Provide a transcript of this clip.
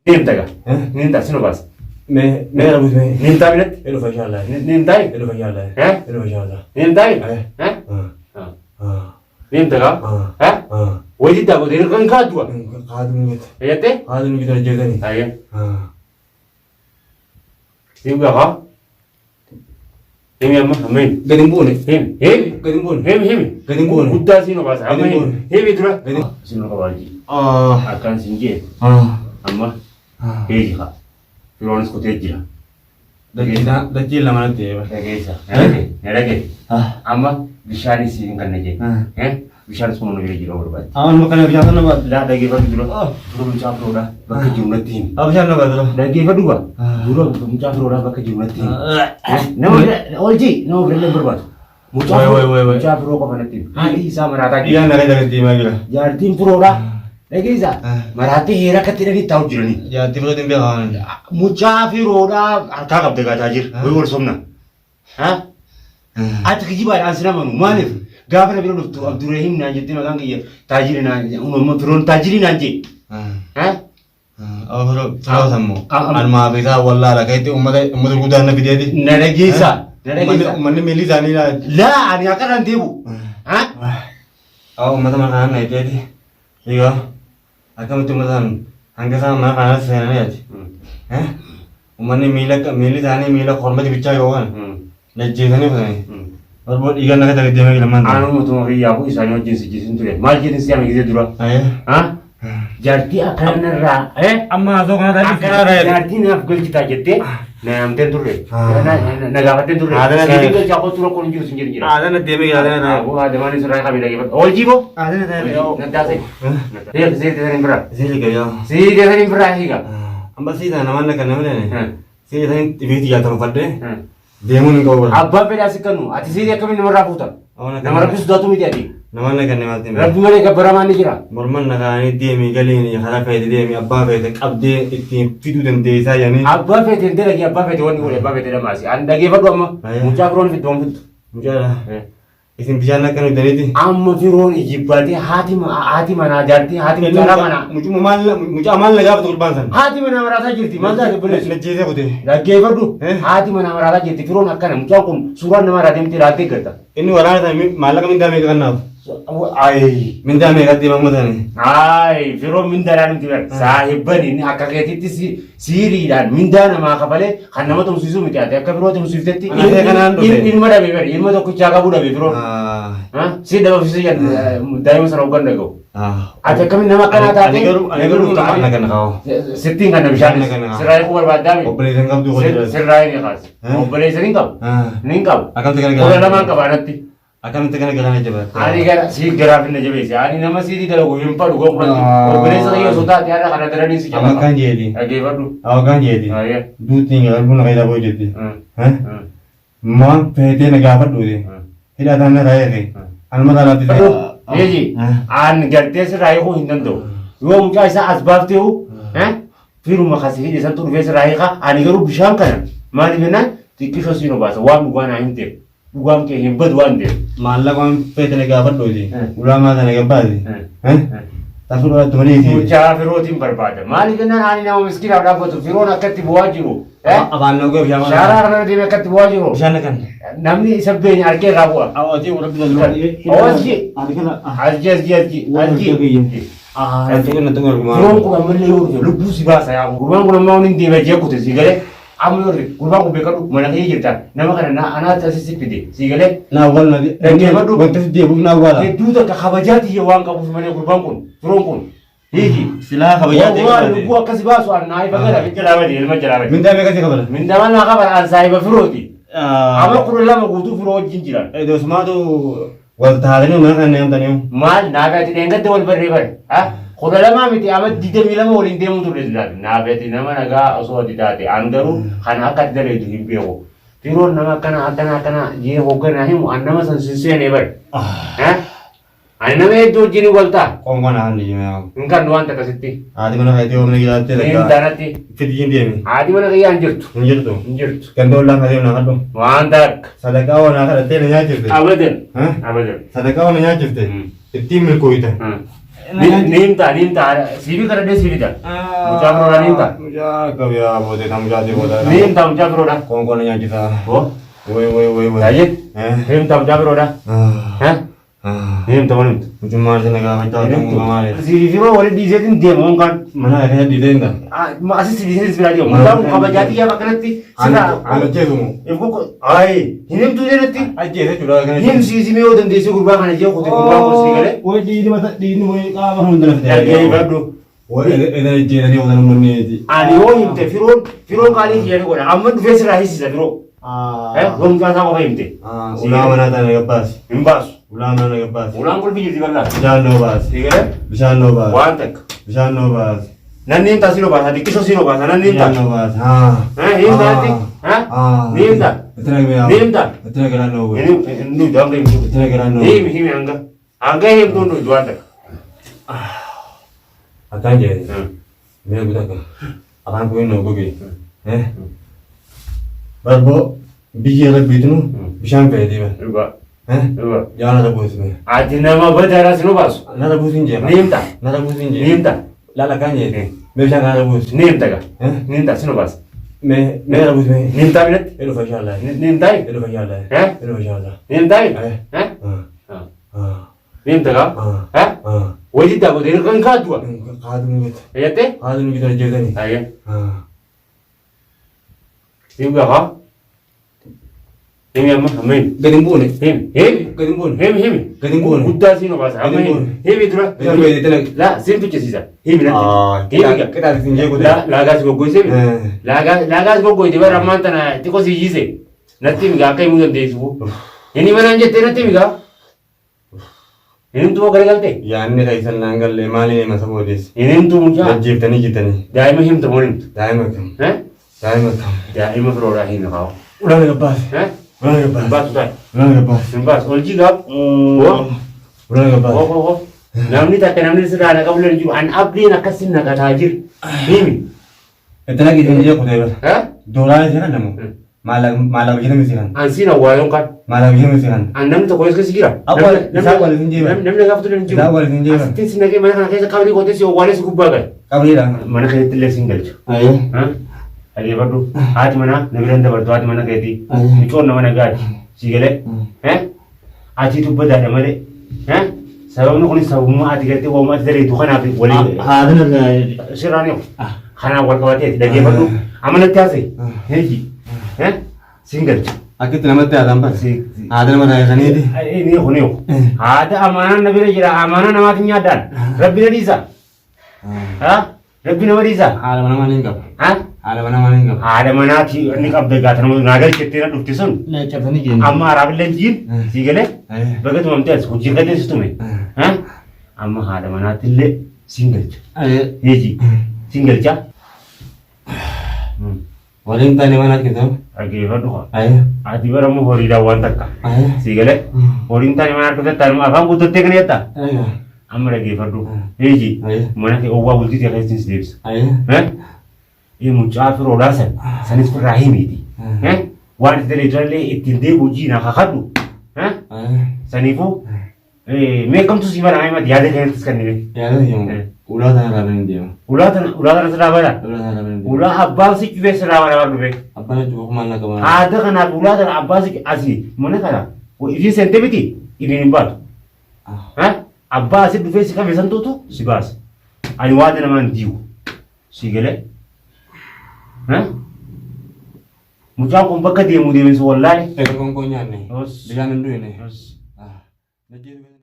Deemta gaa. Ni himtaa sin obaasa. Mee mee rabuus mee. Ni himtaa biratti? Ni dhufa inshallah. Ni himtaa? Ni dhufa inshallah. Eh? Ni dhufa inshallah. Ni himtaa? Eh. Eh? Ah. Ah. Ni himta gaa? Ah. Eh? Ah. Wayii diddaa godhee kan kaaddu gaa. Kaadu ni jette. Jettee? Kaadu ni jette jettani. Ayyee. Ah. Himi gaa. Himi amma amma himi. Gadi hin buune. Himi himi. Gadi hin buune. Himi himi. Gadi hin buune. Guddaa siin obaasa amma Gadi hin himi. buune. Himi dura. Gadi. Siin obaasa. Ah. Akkaan siin jee Ah. amma Ah. beeki kaa. Firoonis kutee jira. Dachii lama natti eeba. Dhageessa. Na dhagee. Na dhagee. Ah. Amma bishaan isiin kan na jee. Ah. Eh? Bishaanis kun nu bira jira barbaade. Amma nama kana bishaan sana baatu. Laa dhageeffadhu dura. Ah. Dura mucaa firoodhaa bakka jiru natti himi. Ah bishaan na baatu. Dhageeffadhu ba. Ah. Dura mucaa firoodhaa bakka jiru natti himi. Ah. Nama bira oolchi nama bira illee hin barbaadu. Mucaa Wai, wai, wai, wai. mucaa firoo qofa natti himi. Haati isaa maraataa jirti. Dhiiraan nagaa jalatti deemaa jira. Jaartiin firoodhaa. Dhageessa. Ah. Maraattee heera akkatti hidhanii taa'u jiranii. Jaartii birootiin beekaa. Mucaa firoodhaa harkaa qabda gaataa jira. Ah. Wayii wal somna. Ha? Ati kijibaadhaan sin amanu maaliif gaafa na bira dhuftu Abdurrahim naan jettee maqaan kiyya taajiri naan uumama firoon taajiri naan jee. Ha? Firoo sammoo. Anumaa fi isaa wallaala keetti uummata uummata guddaa na fideeti. Na dhageessaa. Na dhageessaa. Uummanni miilli isaanii laa. Laa ani akkanaan deebu. Ha? Haa uummata mana kanaan na fideeti. Egaa akkamitti uummata san hanga isaan mana kanaan seenanii ati. Uummanni miila miilli isaanii miila korma dibichaa yoo kan najjeesanii fudhanii. Barboo dhiigaan naga ta'e deemee lamaan ta'e. Anuma tuma kiyyaafuu isaanii wajjin si jisin ture. Maal jedhin si ame gisee dura? Ha? Jaartii akkanarraa eh? Amma haasoo kana ta'e Akkana jaartii naaf galchitaa jettee na yaamteen turre. Na gaafatteen turre. Aadaan Siifin galchaa kootu rakkoon hin jiru sin jedhu jira. Aadaan deemee aadaan Aboo aadamaanis irraa qabi dhageeffadhu. Ol jiiboo. Aadaan ta'e. Naddaasee. Seerti seerti saniin biraa. Seerri gayyaa. Seerti saniin biraa hiika. Amma siitaa namaan akka namni seerri saniin dhibeetti jaatama fadhee deemuun hin qabu. Abbaan fedhaa si kennu ati seerri akkamiin namarraa fuuta? Nama rabbi sodaatu miti ati. Namaan akka namaatti. Rabbi malee gabbaramaan ni jira. Morman nakaanii deemi galiin karaa feete deemi abbaa feete qabdee ittiin fiduu dandeessaa jedhanii. Abbaa feete hin dalagi abbaa feete wanni godhe abbaa feete dhamaasi. Ani dhageeffadhu amma mucaa firoon fiddu waan fiddu. Mucaa isin bishaan akka nuddaniiti. Amma firoon ijibbaatee haati haati manaa jaartii haati mucaa manaa. Mucuma maal mucaa maal na gaafatu gurbaan san. Haati manaa maraataa jirti maal taate obboleessi. Najjeesee kutee. Dhaggeeffadhu haati manaa maraataa jirti firoon akkana mucaan kun suuraan nama irraa deemtee ilaaltee garta. Inni waraana sana maallaqa mindaa meeqa kennaaf? Ayi. Mindaa meeqa deemamu sana? Ayi firoon mindaadhaan miti bara saahibban inni akka keetitti siiriidhaan mindaa namaa kafalee kan nama tumsiisuu miti ati akka firoo tumsiiftetti Anaa kanaan dhufe. ilma dhabe bara ilma tokkichaa qabu dhabe firoon. Si dhabamsiisuu jedhan daa'ima sana hoggan dhaga'u. Ati akkamiin nama akkanaa taate? Ani garuu ani garuu nama na kana kaa'u. Sittiin kan bishaan sirraa eeguu barbaaddaa miti. Obboleessan qabdu hojii. Sirraa eegi kaase. Obboleessa ni qabu. Ni qabu. Akkamitti kana Kudha lamaan qaba anatti. Akkamitti kana gara jabaate? Ani gara si garaaf hin jabeesse. Ani nama siiti dalagu hin fadhu gonkuratti. Obboleessa kiyya osoo taate har'a kana daranii si Amma jaba. kan jeeti. Dhaggeeffadhu. Amma kan jeeti. Duutiin gara buna keessa boo jetti. Maan feetee na gaafadhuuti. Hidhaa isaan na taa'eeti. Anuma taalaatti ta'e. Meeji aan gartee sirraa hiikuu hin danda'u. Yoo mucaa isaa as baafteehu firuma kasi hidhe santu dhufee sirraa hiika. Ani garuu bishaan kana maaliif jennaan xiqqishoo siin obaasa waan dhugaa naa hin ta'e. Dhugaan kee hin badu waan ta'eef. Maallaqa waan feete na gaafadhuuti. Ulaamaa sana gabbaati. Taasuu dhalaatti malee isiiti. Mucaa firootiin barbaada. Maaliif jennaan ani nama miskiinaaf dhaabbatu firoon akkatti bu'aa jiru. Afaan na dhugaa bishaan Shaaraa kanarra deemee akkatti bu'aa jiru. Bishaan na kan. Namni isa beenya harkee irraa bu'a. Awwatii warra bitaa jiru. Asji. Asji asji asji asji. Firoon kun ammallee yoo dhufe lubbuu si baasa yaa gurbaan kun ammaa hin deema jee kute si galee amma yoo dhufe gurbaan kun beekadhu mana kee jirta nama kana na anaatti asi si fide si galee. Na awwaal na Dhaggeeffadhu. Wanta si deebiif na awwaala. Hedduu takka kabajaa tiyya waan qabuuf malee gurbaan kun firoon kun hiiki. Silaa kabajaa ta'e Waan qabaate. lubbuu akkasi baasu an naa ifa gala jalaa bade ilma jalaa bade. Mindaa meeqa si kabala? Mindaa maal naa qaban an saahiba firooti. Amma 12 guutuu firoo wajjin jiran. Dosmaatu wal taatanii mana kana neemtanii. Maal naafi ati dheengadda wal barree bare. 12 miti amma 22 waliin deemuu turre silaati. Naafi ati nama nagaa osoo ati taate an garuu kana akka ati daleetu hin beeku. Firoon nama akkana akkana akkana jee hoogganaa himu an nama san sin seenee bare. Ani nama hedduu wajjin wal ta'a. Qoonqoo naa hanni jimee. Hin kannu waan takka sitti. Haati mana keetii oomni jiraattee Hin takka. taanatti. Fidiin deemi. Haati mana kiyyaa hin jirtu. Hin jirtu. Hin jirtu. Ganda ollaa kaatee naa kadhu. Waan takka. Sadaqaa oo naa kadhattee na nyaachifte. Abadan. Eh? Abadan. Sadaqaa oo na nyaachifte. Ittiin milkooyta. Ni himtaa, ni himtaa. Siifi kadhadhee siifi ta'a. Mucaa biroodhaa ni himtaa. Mucaa qabiyaa boodee kan mucaatii booda. Ni himtaa mucaa biroodhaa. Qoonqoo na nyaachisaa. Hoo? Way way way way. Taajee? Ni himtaa mucaa biroodhaa. Ha? Ni himta moo himtu? Mucummaan isin gaafachaa ta'uu maali? Siifi firoo walitti dhiiseetiin deema honkaan. Mana keessa dhiisee hin ta'a. Asis dhiiseetis biraa deema. Mucaan kun kabajaatii yaa akkanatti sirraa. Ani ajjeesumu. Ayi hin himtuu jedhetti. Ajjeese jechuudha kana. Himsiisimee yoo dandeessee gurbaa kana jee kute gurbaa kun sii galee. Way dhiigni mata dhiigni way qaama hunda na fide. Dhaggeeffadhu. Way edana ijjeetanii waan uummanni. Ani yoo himte firoon firoon qaalii kiyya ni godha. Amma dhufee sirraa hiisisa firoo. Yoo mucaa isaa qofa himte. Ulaa manaa taana gabbaasi. Hin baasu. Ulaa manaa gabbaasi. Ulaan qulfii jirti bal'aa. Bishaan noo baasi. Sii galee Bishaan noo baasi. waan takka. Bishaan noo baasi. Nanni himtaa siin obaasa xiqqishoo siin obaasa nanni himtaa. Bishaan noo baasi. Himtaatti. Ni himtaa. Itti nagee. Ni himtaa. Itti nagee noo. Hin nuyi hanga himtu. Itti nagee noo. Himi himi hanga. Hanga himtu nuyi waan takka. Akkaan jedhe. Mee guutaa akka afaan kun noo goge. Barboo biyya rabbiitinu bishaan fayyadee bara. Dhugaa. Dhugaa. Yaa nara buusime. Ati nama badaraa sin obaasu. Nara buusin jee. Ni himtaa. Nara buusin jee. Ni himtaa. Laala akkaan jedhe. Mee bishaan kana nara buusi. Ni himta gaa. Ni himtaa sin obaasa. Mee mee nara buusi mee. Ni himtaa minatti. Edhu fashaallaa. Ni himtaa. Edhu fashaallaa. Edhu fashaallaa. Ni himtaa. Ni himta gaa. Wajji daawwatee kan kaaddu'a. Kaadu ni gata. Jettee? Kaadu ni gata jeetanii. Ayyee. Himi gaa. Himi amma amma himi. Gadi hin buune. Himi himi. Gadi hin buune. Himi himi. Gadi hin buune. Guddaa siin obaasa. Amma himi. Himi dura. La siin fichisiisa. Himi natti. Himi gaa. Qixaati siin jeequ. Laagaa si goggoysee mi? Laagaa si goggoyte bara ammaan tana xiqqoo si hiise. Natti himi gaa akka himuu dandeessu. Inni manaan jettee natti himi gaa. Hin himtuu moo garagalte? Yaanni keessan naan galle maaliin hima saba odeessi? Hin himtuu mucaa? Ajjeeftanii jirtanii. Daa'ima himta moo hin himtu? Daa'ima kam? Eh? Daa'ima kam? Daa'ima firoodhaa himi kaa'u. Ulaan gabbaase. Eh? Ulaan Hin gabbaase. baasu taa'e. Ulaan gabbaase. Hin baasu. Ol jigaa. Hoo? Ulaan Hoo gabbaase. hoo hoo. Namni takka namni sirraa na qabu hin jiru. An abdiin akkasiin naqataa jira. Himi. Itti naqi isin jee kutee bara. Eh? Doolaa isin kan namu. Maalaqa jedhamu isin kan. An siin awwaayoon kan. Maalaqa jedhamu isin kan. An namni tokko keessa jira. Awwaal isaa wal isin jeeba. Namni gaafatu hin jiru. Isaa wal isin jeeba. Asittiin si naqee mana kana keessa qabrii qootee si awwaalee si gubbaa gala. Qabriidha. Mana keessatti illee siin galcha. Ayyee. Dhaggeeffadhu. Haati manaa na bira hin dabartu haati mana keetii. Micoon nama nagaati. Si galee. Ati dubbataadha malee. Sababni kunis sababummaa ati gartee waa'uma ati daleetu kanaaf walii. Haadha narraa. Sirraan yoo. Kanaaf wal qabateeti dhaggeeffadhu. Amanatti haasa'e. Heeji. Siin galcha. Akkitti namatti haadhaan bara. Haadha nama taa'isaniiti. Ni kun yoo. Haadha amaanaan na bira jira. Amaanaa namaatiin nyaaddaan. Rabbi na dhiisa. Rabbi nama dhiisa. Haadha manaa maaliin qaba? Ha? Haadha manaa maaliin qaba? Haadha manaati inni qabda gaata nama naa galchettee na dhufti sun. Na cabsanii jiru. Amma araabillee jiin sii galee baga tumamtee as hojii galee si tume. Ha? Amma haadha manaatti illee siin galcha. Heeji siin galcha. Waliin taane mana argitamu. Dhaggeeffadhu haa. Ati bara immoo horiidhaan waan takka. Sii galee horiin taane mana argitatta afaan guuttattee kana jettaa? Amma dhaggeeffadhu. Heeji mana kee owwaa bultii ta'e keessatti si deebisa. Ee mucaa firoodhaa san sanis firraa himiiti. Waan itti daleetu ittiin deebi'u jiinaa kakadhu. Saniifuu mee kamtu si bana himati yaada kanattis kan dhibee. Yaada deemu. Ulaa tana irraa hin deemu. Ulaa tana ulaa tana sirraa bana. Ulaa tana irraa hin deemu. Ulaa abbaan si cufee sirraa bana bara dhufee. Abbaan achi boqommaan na qaba. Haada kanaaf ulaa tana abbaan si asii mana kana ifii seente miti ifiin hin baatu. Abbaa asii dhufee si qabe santuutu si baasa. Ani waada namaan diigu. Si galee. Mucaan kun bakka deemu deemensu wallaahi. Egaa qoonqoo nyaanne. Bishaan hin du'ine.